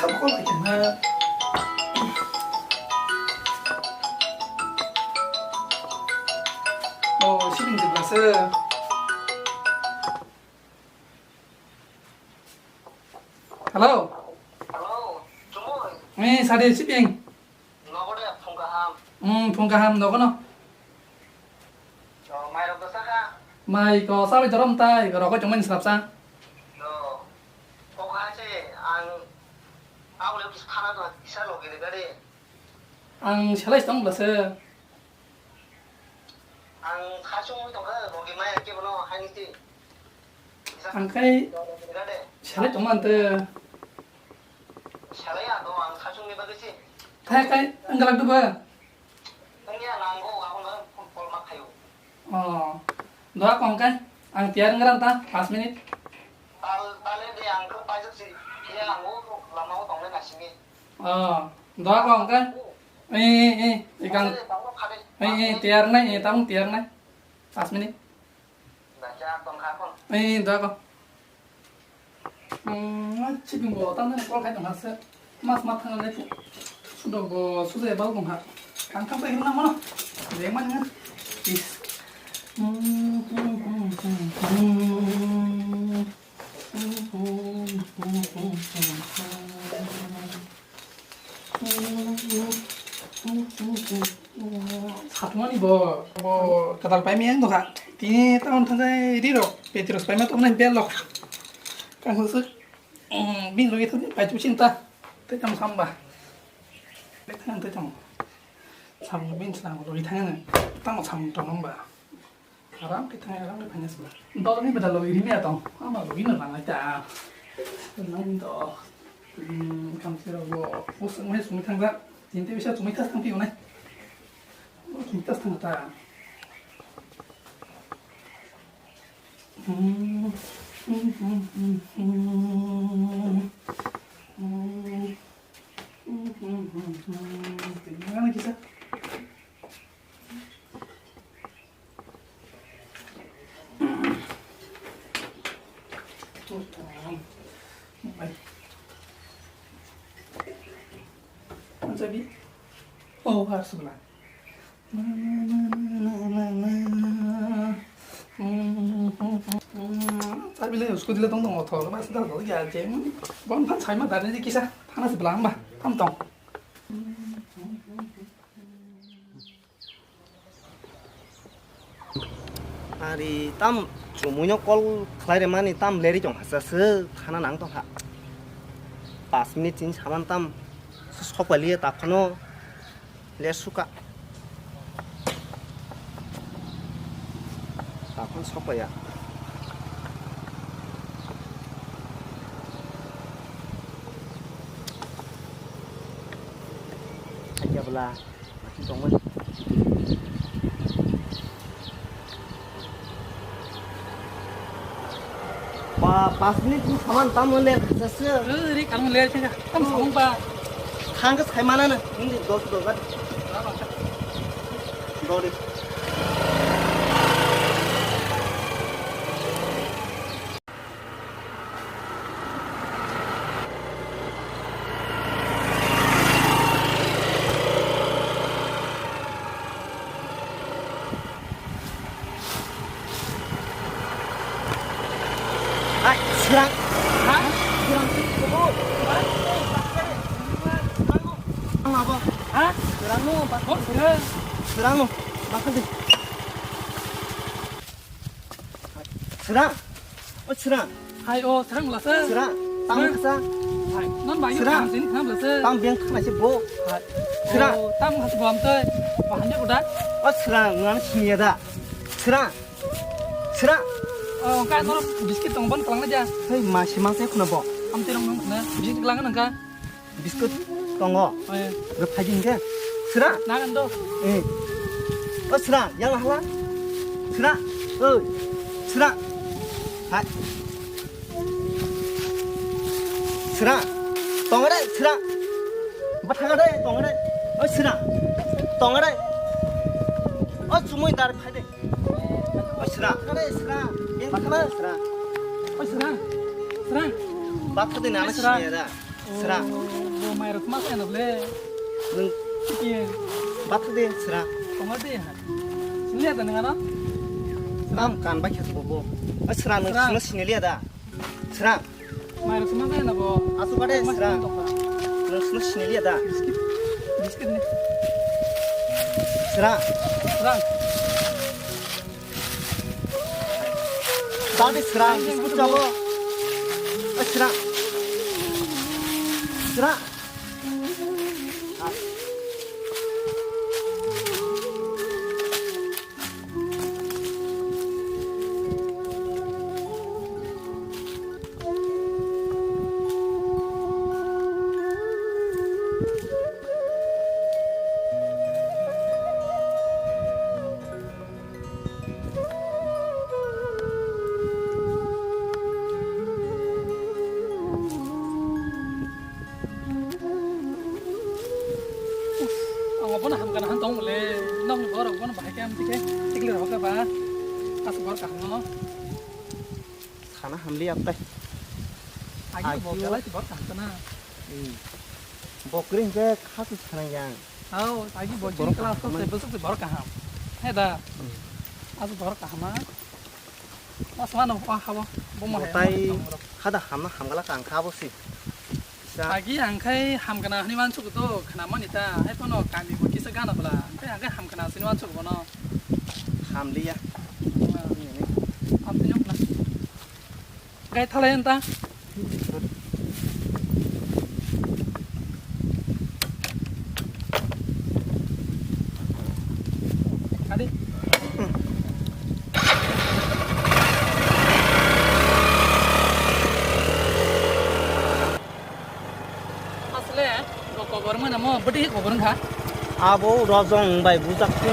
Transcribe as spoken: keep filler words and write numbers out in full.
Call khai tongha. Oh, sibing jibla se. Hello. Hello, Chumui. Eh, sadi sibing. Nogo de, phung kaham. Hmm, phung kaham, nogo no. O, mai rok dosa kha? Mai ko sabai dorom tai, rokoi tongmani slapsa. No. Kok ha se, ang, ang le kis khana do, kisa logi de gade. Ang selai tong bla se. Ang khachung tong kha, logi mai ke bono, hai ni ti. Ang khai selai tongma ante. Selai ya, no, ang khachung ni bagwi si. Khai khai, ang galak duba. Ang ya, nang go, ang nang phone call ma khayo. Oh. Doa kong kai, ang tiar ngeran ta, pas minute. Tal, tal de ang ko paijak si. Ya, ang go, lama go tong na sini. Oh. Doa kong kai. Eh, eh, eh, ikang. Tal de, tal de, khade. Eh, eh, tiar nai, eh, tam tiar nai. Pas minute. Eh, da ko. Hmm, chibing bo, tang nang call khai tong hase. Mas mat thang le. Sudo go, sudo bal tong ha. Kang kang sai na mano. Reng man na. Is. Satmani bo, bo kadal pai miyang doka. Tini taon thangjai ri rok, Petros pai ma tong nai bel lok. Kang su, hmm, bin logi thani pai tu chinta. Te tam samba. Te thang te tam. Sam bin slang logi thang ne. Tam sam tong ba. Aram khe thang, aram khe phaina sila. Dol ni beda logi rimya tong. Ama logi no rangai ta. Nang do. Hmm, kam sira bo. Usung mai sumi thang da. Tinte bisa sumi tas thang pi unai. Sumi tas thang ta. Hmm. Hmm, hmm, hmm, hmm. Hmm. Hmm, hmm, hmm, hmm. Tinggal lagi sa. Ansabi. Oh, harus sebelah. Sabi le, usko dile tong tong othor, mas da do ya je. Bon phan sai ma da ne kisa, thana se blang ba, tam tong. Ari tam chumuino call khlai remani tam leri tong hasa se thana nang tong ha. Pas minute chini saman tam sokpaliya ta phano ler suka. Ta phano sokpaya. Aja bela. Tongmani. Ba, pas minute ni saman tamo le khasase. Ri kamu le chega. Tam song ba. Khang ka sai mana na. Hindi dos dos ba. Dori. Hai, serang. Ha? Serang. Serang apa? Ha? Serang no, Pak. Oh, serang. Serang no. Bakal deh. Sera. O Sera. Hai, o Sera wngla se. Sera. Tamo kasa. Hai, non bai Sera. Kam sini khna bla se. Tam beng khna se bo. Hai. Sera. O, tam has bom te. Bahan de budak. O Sera, ngan sini ya da. Sera. Sera. O, ka no biscuit tong bon kalang ja. Hei, ma si ma se khna bo. Am te rong nang khna. Biscuit kalang nang ka. Biscuit tongo. Oye. Rwphai di hwnkhe. Sra. Nagan do. Eh. O Sra, yang hala. Sra. Oi. Sra. Hai. Sra. Tongare, Sra. Bathagare, tongare. O Sra. Tongare. O chumui dar phai de. O Sra. Tongare, Sra. Yang bathana, Sra. O Sra. Sra. Bathade nana Sra. Sra. Sra. Bo mairok ma khaina ble. Nwng Chicken. Bathak de, sra. Tongma de ha. Siniliya da nang ano? Tam kan bai khe bo. Sra, nwng Sra. Sino siniliya da. Sra. Mairok ma khaina bo. Asu bade, Tongma sra. Tongma. Nwng sino siniliya da. Biscuit. Biscuit ni. Sra. Sra. Tadi serang, biscuit jabo. Eh, serang. Serang. Ang bono hamkha na han tong le, nokni borok bono bahai khe amtwi khe tikli rok khe ba, aswk borok kaham no. Sana hamli aptai. Agi bo Agio. Belai borok kaham kana. Hmm. Bokri hingke khasi sana yang. Hao, agi bo Borok jing class kaham to man. Table suk borok kaham. He da. Hmm. Aswk borok kaham a. Aswk mano, ah, habo. Bo mo he, Botai mo he, mo he. Hada hamna hamgala kang kha bo si. Sa. Agi ang khai hamgana hwnwi wansuk to khna mani ta, hai phano kami bo kisa gana bwla, ang khai, ang khai hamgana hwnwi wansuk bono. Hamliya. Amtwi nok na. Gai thalai anta. Adi. Asle, bo kobor mane mo bwtwi kobor wngkha. Abo rojong bai bujak twi.